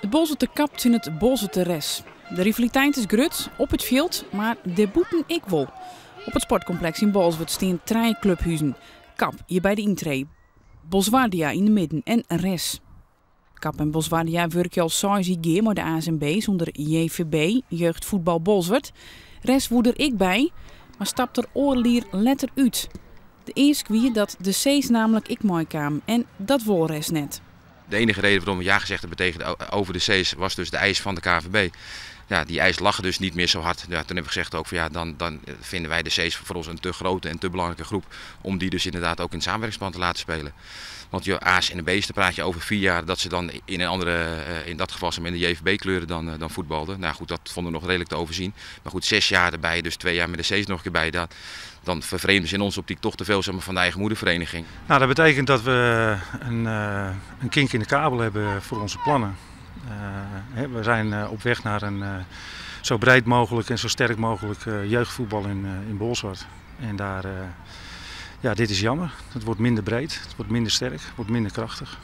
It Bolswerter Kap tsjin it Bolswerter Res. De rivaliteit is grut op it fjild, mar dêrbûten ek wol. Op it sportkompleks yn Bolswert stean trije kluphuzen. Kap hjir by de yntree, Bolswardia yn de midden en Res. Kap en Bolswardia wurkje al seis jier gear mei de A's en B's ûnder JVB, Jeugdvoetbal Bolswert. Res woe der ek by, mar stapt der oardel jier letter út. De eask wie dat de C's namelijk ek meikamen en dat wol Res net. De enige reden waarom we ja gezegd hebben tegen over de C's was dus de eis van de KNVB. Ja, die eis lag dus niet meer zo hard. Ja, toen hebben we gezegd ook van ja, dan vinden wij de C's voor ons een te grote en te belangrijke groep om die dus inderdaad ook in het samenwerkingsverband te laten spelen. Want je A's en de B's, daar praat je over 4 jaar dat ze dan in een andere, in dat geval in de JVB-kleuren dan voetbalden. Nou goed, dat vonden we nog redelijk te overzien. Maar goed, 6 jaar erbij, dus 2 jaar met de C's nog een keer bij, dan vervreemden ze in onze optiek toch te veel van de eigen moedervereniging. Nou, dat betekent dat we een kink in de kabel hebben voor onze plannen. We zijn op weg naar een zo breed mogelijk en zo sterk mogelijk jeugdvoetbal in Bolsward. En daar, ja, dit is jammer. Het wordt minder breed, het wordt minder sterk, het wordt minder krachtig.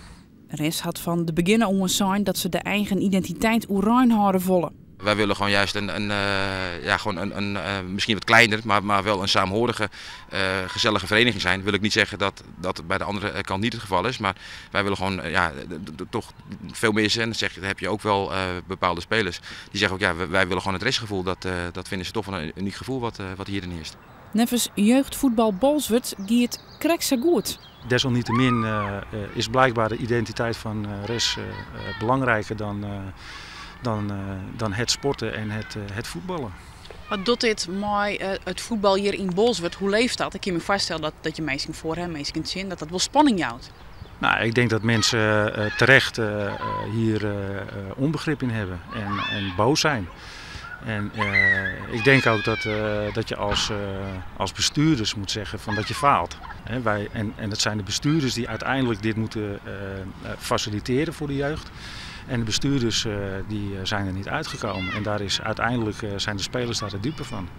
Res hat fan de begjin oan sein dat se de eigen identiteit oerein hâlde wolle. Wij willen gewoon juist een, ja, gewoon een misschien wat kleiner, maar wel een saamhorige, gezellige vereniging zijn. Wil ik niet zeggen dat dat bij de andere kant niet het geval is, maar wij willen gewoon, ja, toch veel meer zijn. Dan zeg je, dan heb je ook wel bepaalde spelers die zeggen ook, ja, wij willen gewoon het RES-gevoel. Dat vinden ze toch wel een uniek gevoel wat hierin heerst. Neffens Jeugdvoetbal Bolswert giet it krekt sa goed. Desalniettemin is blijkbaar de identiteit van RES belangrijker dan het sporten en het voetballen. Wat docht dit mei it fuotbal hjir yn Bolswert? Hoe libbet dat? Ik kin my foarstelle dat je minsken foar ha, minsken tsjin, dat dat wol spanning jout. Nou, ik denk dat mensen terecht hier onbegrip in hebben en boos zijn. En ik denk ook dat je als bestuurders moet zeggen van dat je faalt. Hè, en dat zijn de bestuurders die uiteindelijk dit moeten faciliteren voor de jeugd. En de bestuurders die zijn er niet uitgekomen. En uiteindelijk zijn de spelers daar de dupe van.